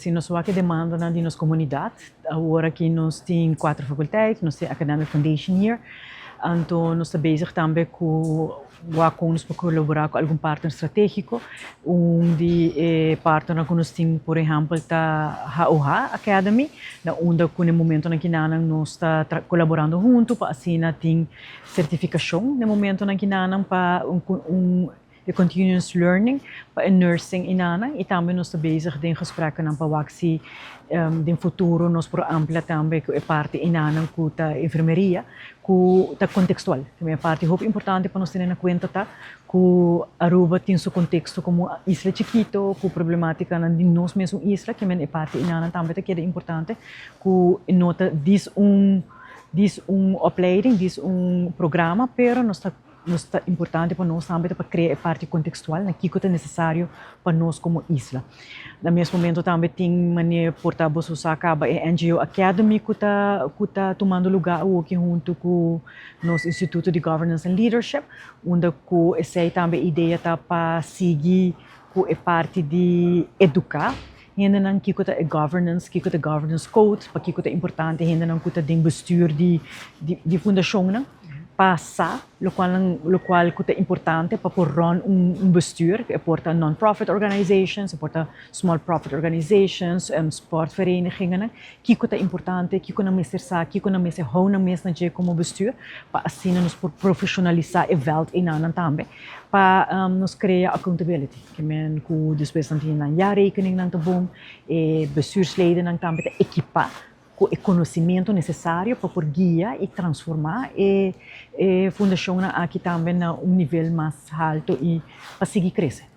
Si nos wak e demandanan di nos comunidad, awor aki nos tin cuater faculteit, nos tin Academic Foundation Year, anto nos ta bezig tambe cu wak con nos por colabora cu algun partner strategico. Un di e partnernan cu nos tin por ehempel ta HOH Academy, na unda cu na e momentonan kinanan nos ta colaborando hunto pa asina tin certificacion na e momentonan kinanan pa un e continuous learning pa e nursing inana y tambe nos ta bezig den gesprekkennan pa wak si den futuro nos por amplia tambe cu e parti inanan cu ta enfermeria cu ta contextual. E parti hopi importante pa nos tene na cuenta ta cu Aruba tin su contexto como isla chikito cu problematicanan di nos mesun isla, kimen e parti inanan tambe ta keda importante cu no ta dis un dis un opleiding, dis un programa, pero nos ta Nos ta importante pa nos tambe ta pa crea e parti contextual na kico ta necesario pa nos como isla. Na mes momento tambe tin manera por ta boso sa caba e NGO Academy cu ta cu ta tumando lugar awoki hunto cu nos Instituto di Governance and Leadership unda cu esey tambe idea ta pa sigui cu e parti di educa hendenan kico ta e governance, kico ta e governance code, pakico ta importante hendenan cu ta den bestuur di di fundacionnan. Pa sa locual locual cu ta importante pa por run un bestuur, e por ta non-profit organizations, e por ta small profit organizations, sportverenigingennan, kico ta importante, kico nan mester sa, kico nan mester hou nan mes na dje como bestuur, pa asina nos por profesionalisa e veld enanan tambe, pa nos crea accountability, ke men cu despues nan tin nan jaarrekeningnan ta bon, e bestuursledennan tambe ta ekipa ku e konosementu nesesario pa por guia i transformá e fundashonnan aki tambe na un nivel mas haltu i pa sigui krese.